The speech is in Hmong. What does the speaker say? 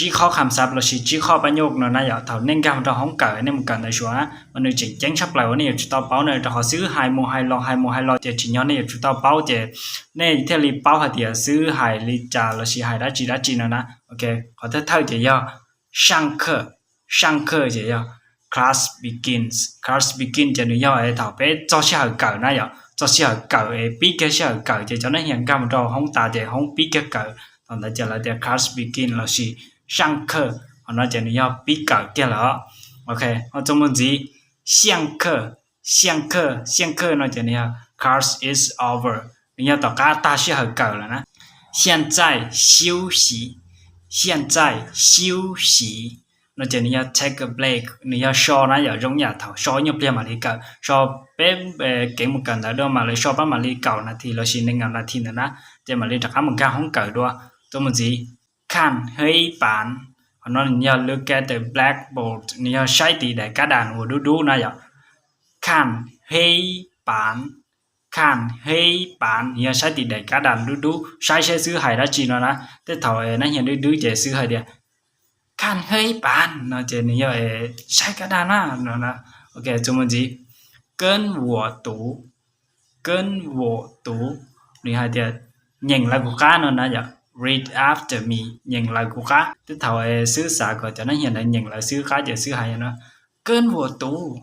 tsib qhob kham xav lossis tsib qhob pab nyuj no na yom. Thaum nej nkag mus rau hoob kawm nej mus kawm ntawv Suav na mas nws tseem ceeb tshaj plaws uas nej yuav tsum tau paub na, rau qhov xwb hais mus hais los hais mus hais los ces tsim nyog nej yuav tsum tau paub ces nej thiaj li paub hais tias xwb hais li cas lossis hais dab tsi dab tsi no na. Ok, qhov thawj thawj ces yog 上课, 上课 ces yog class begins, class begin ces nws yog thaum peb txog sij hawm kawm na yom, txog sij hawm kawm es pib kiag sij hawm kawm ces cov neeg nkag mus rau hoob tas ces hoob pib kiag kawm, thaum ntawd ces lawv tias class begin lossis 上课, qhov no ces nws yog pib kawm kiag lawm. Ok, ho txuas mus ntxiv, 下课, 下课, 下课 no ces nws yog class is over, nws yog tom qab tag sij hawm kawm lawm na. 现在休息, 现在休息 no ces nws yog take a break, nws yog so na yom, zoo yam thaum so ib nyuag pliag mam li kawm, so peb kev mus kawm ntawv dua mam li so pab mam li kaum nas this lossis nees nkaum nas this ntawd na, ces mam li rov qab mus nkag hoob kawm dua. Txuas mus ntxiv, 看黑板, qhov no nws yog look at the blackboard, nws yog saib tim daim kab das uas dub dub na yom. 看黑板, 看黑板 nws yog saib tim daim kab das dub dub, saib saib xwb hais dab tsi no na. Tej thaum nab hias dub dub ces xwb hais tias 看黑板 no ces nws yog saib kab das na no. Ok, txuas mus ntxiv, 跟我读, 跟我读, nws hais tias nyeem lawv kuv qab no na yom, read after me, nyeem lawv kuv qab. Tej thaum xwb xav kom cov nab hias ntawd nyeem lawv xwb qab ces xwb hais no, 跟我读.